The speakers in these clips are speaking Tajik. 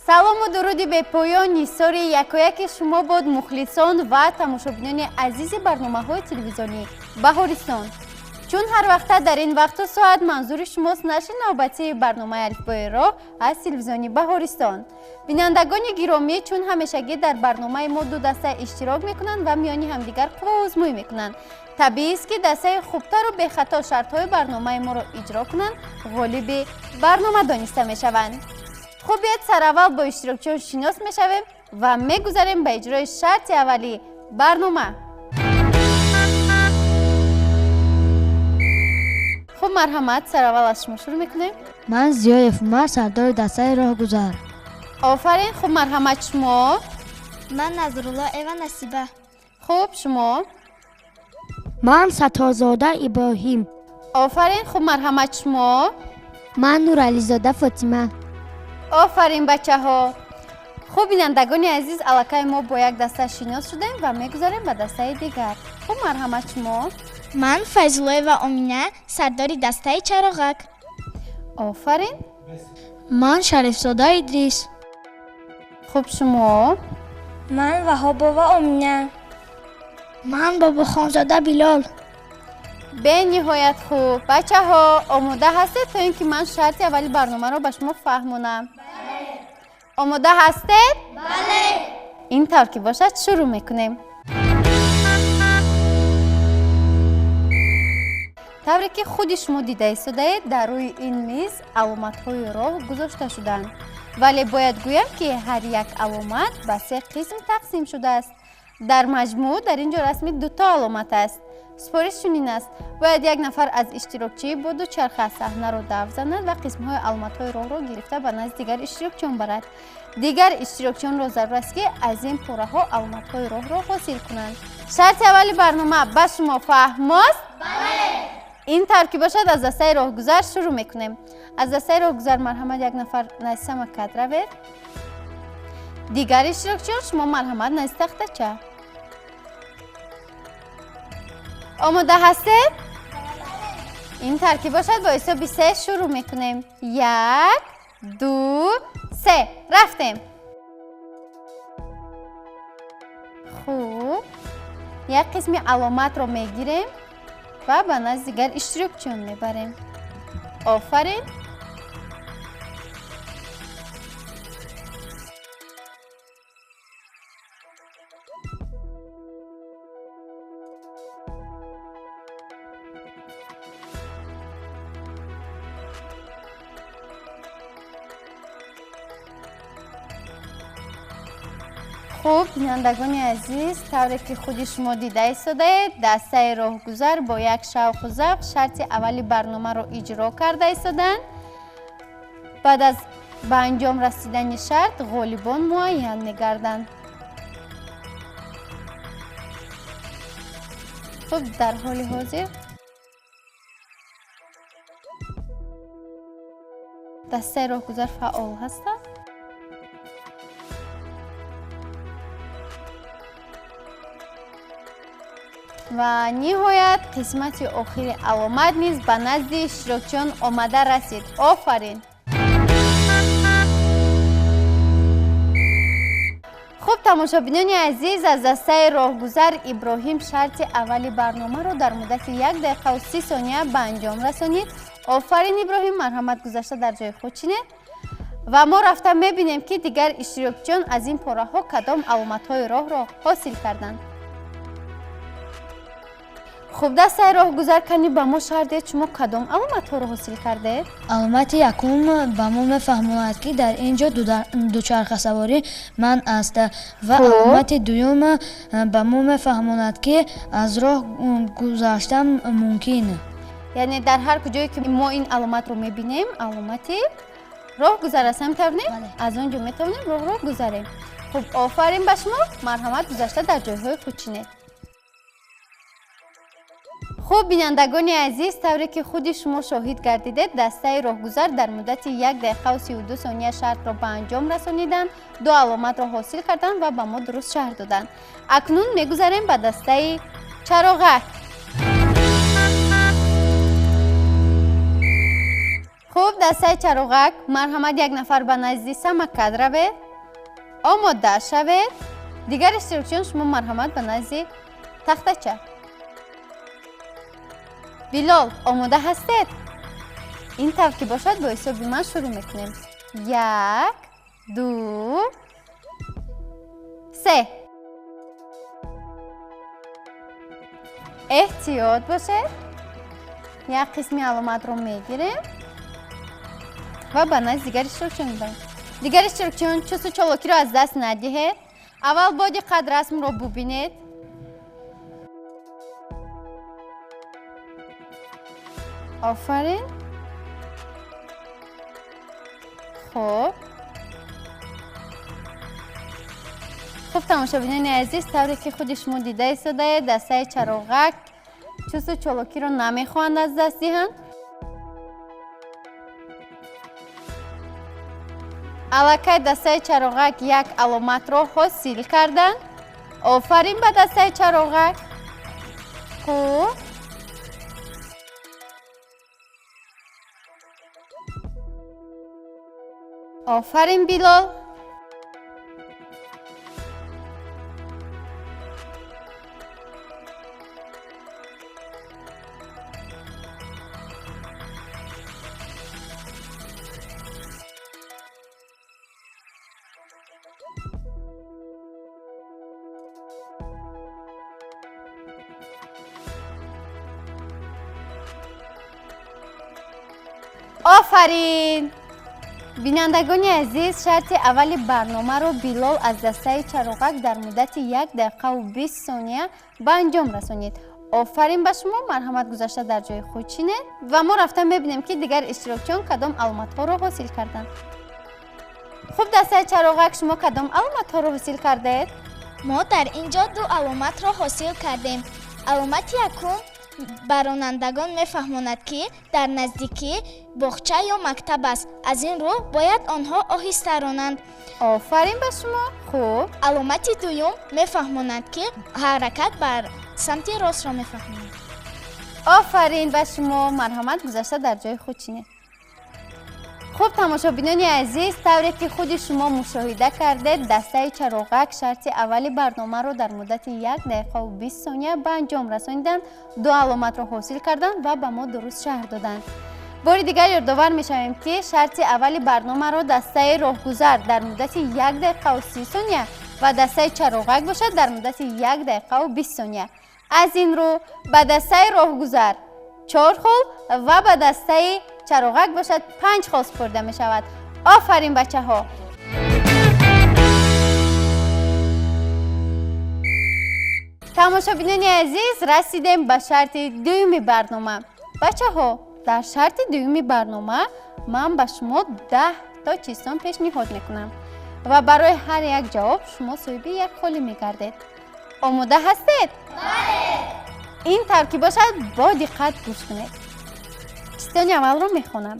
Салому дуруди бепоён нисори якояки шумо бод, мухлисон ва тамошобинони азизи барномаҳои телевизионӣ Баҳористон. Чун ҳар вақта дар ин вақту соат манзури шумост нашри навбатии барномаи Алифбои роҳ аз телевизиони Баҳористон. Бинандагони гиромӣ, чун ҳамешагӣ дар барномаи мо ду даста иштирок мекунанд ва миёни ҳамдигар қувваозмӯӣ мекунанд. Табиист, ки дастаи хубтару бехато шартҳои барномаи моро иҷро кунанд, ғолиби барнома дониста мешаванд. Хуб, биёед сараввал бо иштирокчиён шинос мешавем ва мегузарем ба иҷрои шарти аввали барнома. Хуб, марҳамат, сараввал аз шумо шурӯъ мекунем. Ман Зиёев Умар, сардори дастаи роҳгузар. Офарин. Хуб, марҳамат, шумо. Ман Назрулло Эва Насиба. Хуб, шумо. Ман Сатторзода Иброҳим. Офарин. Хуб, марҳамат, шумо. Ман Нурализода Фотима. Офарин, бачаҳо. Хуб, бинандагони азиз, аллакай мо бо як даста шинос шудем ва мегузарем ба дастаи дигар. Хуб, марҳамат, шумо. Ман Файзуллоева Омина, сардори дастаи Чароғак. Офарин. Ман Шарифзода Идрис. Хуб, шумо. Ман Ваҳобова Омина. Ман Бобохонзода Билол. Бениҳоят хуб. Бачаҳо, омода ҳастед, то ин ки ман шарти аввали барномаро ба шумо фаҳмонам? Омода ҳастед? Бале. Ин тавр ки бошад, шурӯъ мекунем. Тавре ки худи шумо дида истодаед, дар рӯи ин миз аломатҳои роҳ гузошта шудаанд. Вале бояд гӯям, ки ҳар як аломат ба се қисм тақсим шудааст. Дар маҷмӯъ дар ин ҷо расми дуто аломат аст. Супориш чунин аст: бояд як нафар аз иштирокчӣ бо дучарха саҳнаро давр занад ва қисмҳои аломатҳои роҳро гирифта ба назди дигар иштирокчиён барад. Дигар иштирокчиёнро зарур аст, ки аз ин пораҳо аломатҳои роҳро ҳосил кунанд. Шарти аввали барнома ба шумо фаҳмост? Бале. Ин тавр ки бошад, аз дастаи роҳгузар шурӯъ мекунем. Аз дастаи роҳгузар марҳамат, як нафар назди самокат равед. Дигар иштирокчиён, шумо марҳамат назди тахтача. Омода ҳастед? Ин тавр ки бошад, бо ҳисоби се шурӯъ мекунем. Як, ду, се, рафтем. Хуб, як қисми аломатро мегирем ва ба назди дигар иштирокчиён мебарем. Офарин. Хуб, бинандагони азиз, тавре ки худи шумо дида истодаед, дастаи роҳгузар бо як шавқу завқ шарти аввали барномаро иҷро карда истоданд. Баъд аз ба анҷом расидани шарт ғолибон муайян мегарданд. Хуб, дар ҳоли ҳозир дастаи роҳгузар фаъол ҳастанд. Ва ниҳоят қисмати охири аломат низ ба назди иштирокчиён омада расид. Офарин. Хуб, тамошобинони азиз, аз дастаи роҳгузар Иброҳим шарти аввали барномаро дар муддати як дақиқаву 30 сония ба анҷом расонид. Офарин, Иброҳим, марҳамат, гузашта дар ҷои худ чинед. Ва мо рафта мебинем, ки дигар иштирокчиён аз ин пораҳо кадом аломатҳои роҳро ҳосил карданд. Хуб, дастаи роҳгузар, кани ба мо шарҳ диҳед, шумо кадом аломатҳоро ҳосил кардед? Аломати якум ба мо мефаҳмонад, ки дар ин ҷо дучархасаворӣ манъ аст, ва аломати дуюм ба мо мефаҳмонад, ки аз роҳ гузаштан мумкин. Яъне дар ҳар куҷое ки мо ин аломатро мебинем, аломати роҳгузар аст, ҳамин тавр не? Бале. Аз он ҷо метавонем роҳро гузарем. Хуб, офарин ба шумо, марҳамат, гузашта дар ҷойҳои худ чинед. Хуб, бинандагони азиз, тавре ки худи шумо шоҳид гардидед, дастаи роҳгузар дар муддати як дақиқаву 32 сония шартро ба анҷом расониданд, ду аломатро ҳосил карданд ва ба мо дуруст шарҳ доданд. Акнун мегузарем ба дастаи чароғак. Хуб, дастаи чароғак, марҳамат, як нафар ба назди самокат равед, омода шавед. Дигар иштирокчиён, шумо марҳамат ба назди тахтача. Билол, омода ҳастед? Ин тавр ки бошад, бо ҳисоби ман шурӯъ мекунем. 1, 2, 3. Эҳтиёт бошед. Як қисми аломатро мегирем ва ба назди дигар иштирокчиён мебарем. Дигар иштирокчиён, чусту чолокиро аз даст надиҳед. Аввал бо диққат расмро бубинед. Офарин. Хуб. Хуб, тамошобинони азиз, тавре ки худи шумо дида истодаед, дастаи чароғак чусту чолокиро намехоҳанд аз даст диҳанд. Аллакай дастаи чароғак як аломатро ҳосил карданд. Офарин ба дастаи чароғак. Хуб. Офарин, Билол. Офарин! Бинандагони азиз, шарти аввали барномаро Билол аз дастаи чароғак дар муддати 1 дақиқаву 20 сония ба анҷом расонид. Офарин ба шумо, марҳамат, гузашта дар ҷои худ чинед ва мо рафта мебинем, ки дигар иштирокчиён кадом аломатҳоро ҳосил карданд. Хуб, дастаи чароғак, шумо кадом аломатҳоро ҳосил кардаед? Мо дар ин ҷо 2 аломатро ҳосил кардем. Аломати якум ба ронандагон мефаҳмонад, ки дар наздикӣ боғча ё мактаб аст. Аз ин рӯ бояд онҳо оҳиста ронанд. Офарин ба шумо. Хуб. Аломати дуюм мефаҳмонад, ки ҳаракат бар самти ростро мефаҳмонад. Офарин ба шумо, марҳамат, гузашта дар ҷои худ чинед. Хуб, тамошобинони азиз, тавре ки худи шумо мушоҳида кардед, дастаи чароғак шарти аввали барномаро дар муддати 1 дақиқаву 20 сония ба анҷом расониданд, 2 аломатро ҳосил карданд ва ба мо дуруст шарҳ доданд. Бори дигар ёдовар мешавем, ки шарти аввали барномаро дастаи роҳгузар дар муддати 1 дақиқаву 30 сония ва дастаи чароғак бошад дар муддати 1 дақиқаву 20 сония. Аз ин рӯ ба дастаи роҳгузар 4 хол ва ба дастаи чароғак бошад 5 хол супурда мешавад. Офарин, бачаҳо! Тамошобинони азиз, расидем ба шарти дуюми барнома. Бачаҳо, дар шарти дуюми барнома ман ба шумо 10 то чизтон пешниҳод мекунам ва барои ҳар як ҷавоб шумо соҳиби як холӣ мегардед. Омода ҳастед? Бале! Ин тавр ки бошад, бо диққат гӯш кунед. Чистони аввалро мехонам.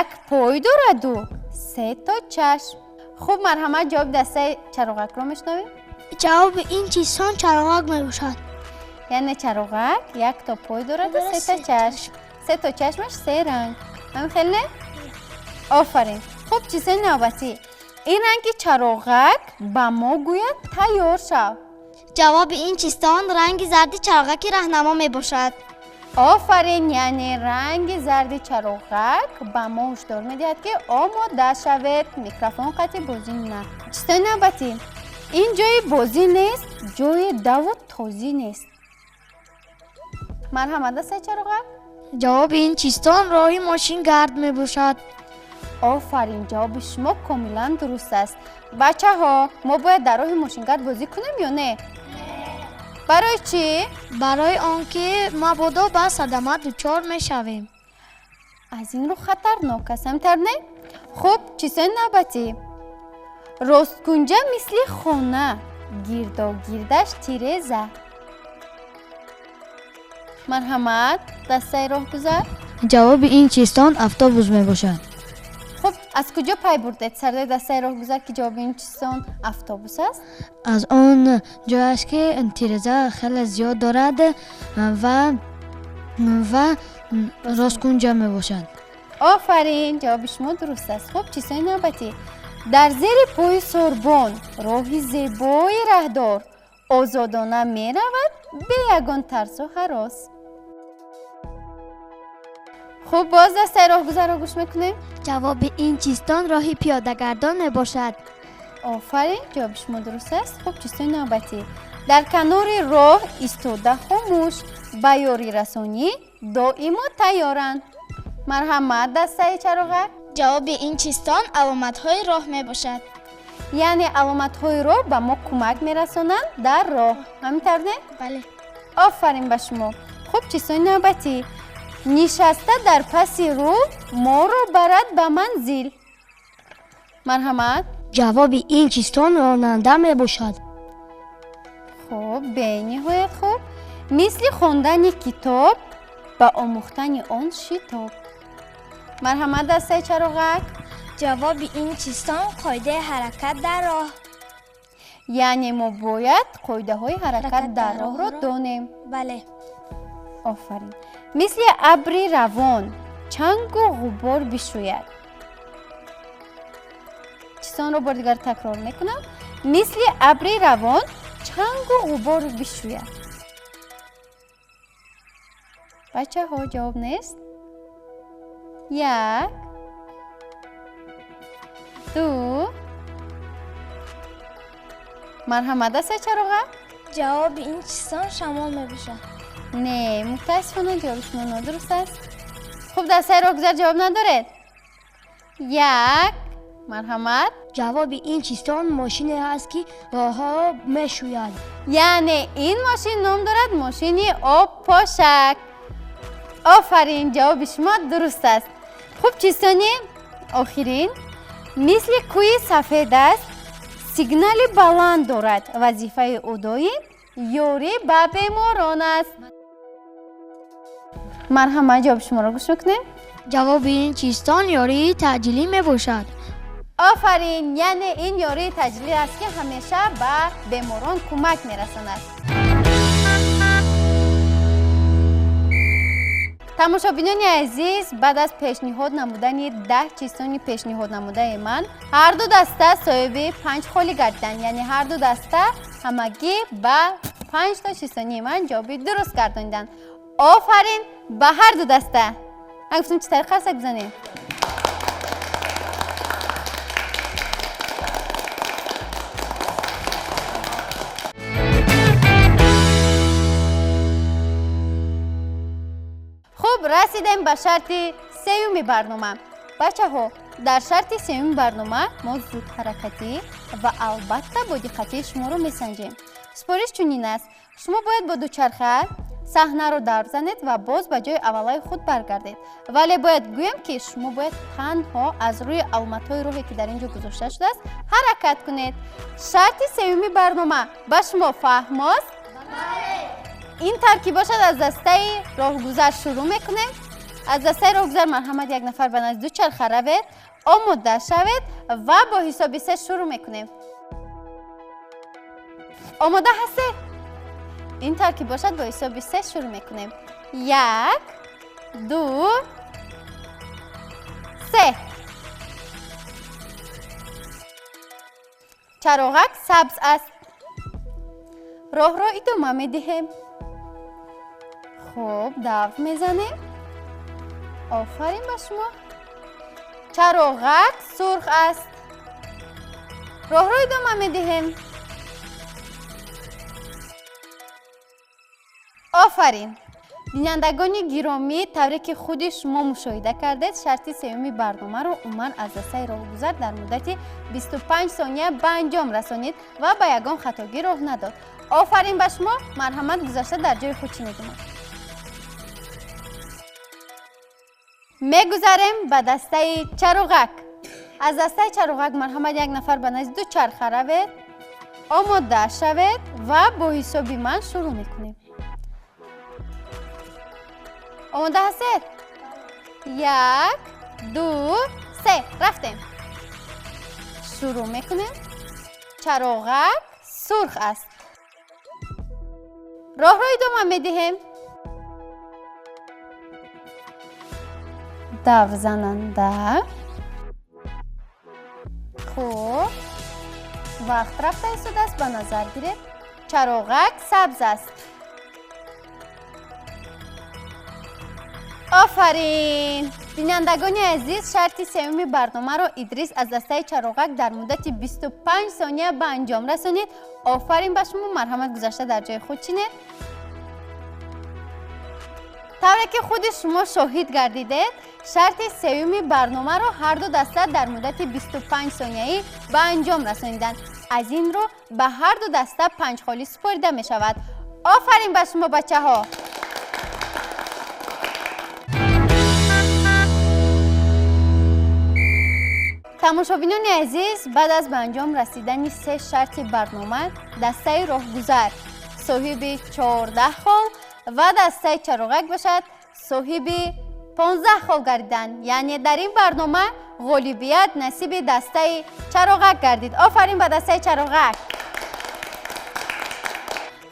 Як пой дораду 3 то чашм. Хуб, марҳамат, ҷавоби дастаи чароғакро мешунавем. Ҷавоби ин чизсон чароғак мебошад. Яъне чароғак 1 то пой дораду 3 то чашм. 3 то чашмаш 3 ранг. Ҳамин хел не? Офарин. Хуб, чизони навбатӣ. Ин ранги чароғак ба мо гӯяд тайёр шав. Ҷавоби ин чизтон ранги зарди чароғаки раҳнамо мебошад. Офарин, яъне ранги зарди чароғак ба мо ҳушдор медиҳад, ки омода шавед, микрофон қатъи бозӣ накунед. Чистони навбатӣ. Ин ҷои бозӣ нест, ҷои даву тозӣ нест. Марҳамат, дастаи чароғак. Ҷавоби ин чизтон роҳи мошингард мебошад. Офарин, ҷавоби шумо комилан дуруст аст. Бачаҳо, мо бояд дар роҳи мошингард бозӣ кунем ё не? Барои чӣ? Барои он ки мабодо ба садама дучор мешавем. Аз ин рӯ хатарнок аст, ҳамтар не? Хуб, чизҳои навбатӣ. Росткунҷа мисли хона, гирдогирдаш тиреза. Марҳамат, дастаи роҳгузар. Ҷавоби ин чизтон автобус мебошад. Хуб, аз куҷо пай бурдед сардори дастаи роҳгузар, ки ҷавоби ин чизтон автобус аст? Аз он ҷояш, ки тиреза хеле зиёд дорад ва росткунҷа мебошад. Офарин, ҷавоби шумо дуруст аст. Хуб, чизҳои навбатӣ. Дар зери пои сорбон роҳи зебои раҳдор озодона меравад бе ягон тарсу ҳарос. Хуб, боз дастаи роҳгузарро гӯш мекунем. Ҷавоби ин чистон роҳи пиёдагардон мебошад. Офарин, ҷавоби шумо дуруст аст. Хуб, чизҳои навбатӣ. Дар канори роҳ истода хомӯш, ба ёрирасонӣ доимо тайёранд. Марҳамат, дастаи чароғак. Ҷавоби ин чистон аломатҳои роҳ мебошад. Яъне аломатҳои роҳ ба мо кӯмак мерасонанд дар роҳ. Ҳамин тавр не? Бале. Офарин ба шумо. Хуб, чизҳои навбатӣ. Нишаста дар паси рӯ моро барад ба манзил. Марҳамат. Ҷавоби ин чистон ронанда мебошад. Хуб, бениҳоят хуб. Мисли хондани китоб ба омӯхтани он шитоб. Марҳамат, дастаи чароғак. Ҷавоби ин чистон қоидаи ҳаракат дар роҳ. Яъне мо бояд қоидаҳои ҳаракат дар роҳро донем. Бале. Офарин. Мисли абри равон чангу ғубор бишӯяд. Чистонро бори дигар такрор мекунам. Мисли абри равон чангу ғубор бишӯяд. Бачаҳо, ҷавоб нест? Як, ду. Марҳамат, дастаи чароға. Ҷавоби ин чистон шамол мебошад. Не, мутаассифона ҷавоби шумо нодуруст аст. Хуб, дастаи роҳгузар ҷавоб надоред? Як, марҳамат. Ҷавоби ин чистон мошине аст, ки роҳҳоро мешӯяд. Яъне ин мошин ном дорад мошини обпошак. Офарин, ҷавоби шумо дуруст аст. Хуб, чистони охирин. Мисли кӯи сафед аст, сигнали баланд дорад. Вазифаи ӯ доим ёрӣ ба беморон аст. Марҳамат, ҷавоби шуморо гӯш мекунем. Ҷавоби ин чистон ёрии таъҷилӣ мебошад. Офарин, яъне ин ёрии таъҷилӣ аст, ки ҳамеша ба беморон кӯмак мерасонад. Тамошобинони азиз, баъд аз пешниҳод намудани 10 чистони пешниҳод намудаи ман, ҳар ду даста соҳиби 5 холӣ гардиданд. Яъне ҳар ду даста ҳамагӣ ба 5 то чистонии ман ҷавоби дуруст гардониданд. Офарин ба ҳар ду даста. Ман гуфтам чӣ тариқ қарсак бизанем? Хуб, расидем ба шарти сеюми барнома. Бачаҳо, дар шарти сеюми барнома мо зудҳаракатӣ ва албатта бо диққати шуморо месанҷем. Супориш чунин аст: шумо бояд бо дучарха саҳнаро давр занед ва боз ба ҷои аввалаи худ баргардед. Вале бояд гӯем, ки шумо бояд танҳо аз рӯи аломатҳои роҳе, ки дар ин ҷо гузошта шудааст, ҳаракат кунед. Шарти сеюми барнома ба шумо фаҳмост? Бале. Ин таркиб бошад, аз дастаи роҳгузар шурӯъ мекунем. Аз дастаи роҳгузар марҳамат, як нафар ба назди дучарха равед, омода шавед ва бо ҳисоби се шурӯъ мекунем. Омода ҳастед? Ин таркиб бошад, бо ҳисоби се шурӯъ мекунем. 1, 2, 3. Чароғак сабз аст. Роҳро идома медиҳем. Хуб, давр мезанем. Офарин ба шумо. Чароғак сурх аст. Роҳро идома медиҳем. Офарин. Бинандагони гиромӣ, тавре ки худи шумо мушоҳида кардед, шарти сеюми барномаро Умар аз дастаи роҳгузар дар муддати 25 сония ба анҷом расонид ва ба ягон хатогӣ роҳ надод. Офарин ба шумо. Марҳамат, гузашта дар ҷои худ чинед. Мегузарем ба дастаи чароғак. Аз дастаи чароғак марҳамат, як нафар ба назди дучарха равед, омода шавед ва бо ҳисоби ман шурӯъ мекунем. Омода ҳастед? 1, 2, 3. Рафтем. Шурӯъ мекунем. Чароғак сурх аст. Роҳро идома медиҳем. Давзананда. Хуб, вақт рафта истодааст, ба назар гиред. Чароғак сабз аст. Офарин! Бинандагони азиз, шарти сеюми барномаро Идрис аз дастаи Чароғак дар муддати 25 сония ба анҷом расонид. Офарин ба шумо, марҳамат, гузашта дар ҷои худ чинед. Тавре ки худи шумо шоҳид гардидед, шарти сеюми барномаро ҳарду даста дар муддати 25 сонияӣ ба анҷом расониданд. Аз ин рӯ ба ҳарду даста 5 холӣ супорида мешавад. Офарин ба шумо, бачаҳо! Тамошобинони азиз, баъд аз ба анҷом расидани се шарти барнома, дастаи Роҳгузар соҳиби 14 хол ва дастаи Чароғак бошад соҳиби 15 хол гардиданд. Яъне дар ин барнома ғолибият насиби дастаи Чароғак гардид. Офарин ба дастаи Чароғак!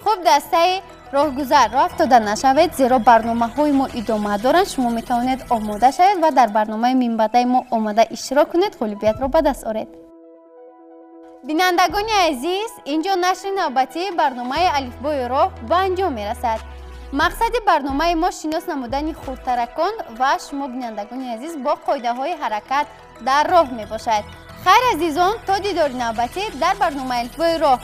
Хуб, дастаи Роҳгузар, роҳ афтода нашавед, зеро барномаҳои мо идома доранд. Шумо метавонед омода шавед ва дар барномаи минбаъдаи мо омода иштирок кунед, ғолибиятро ба даст оред. Бинандагони азиз, инҷо нашри навбатии барномаи Алифбои роҳ ба анҷом мерасад. Мақсади барномаи мо шинос намудани хурдтаракон ва шумо, бинандагони азиз, бо қоидаҳои ҳаракат дар роҳ мебошад. Хайр, азизон, то дидори навбатӣ дар барномаи Алифбои роҳ.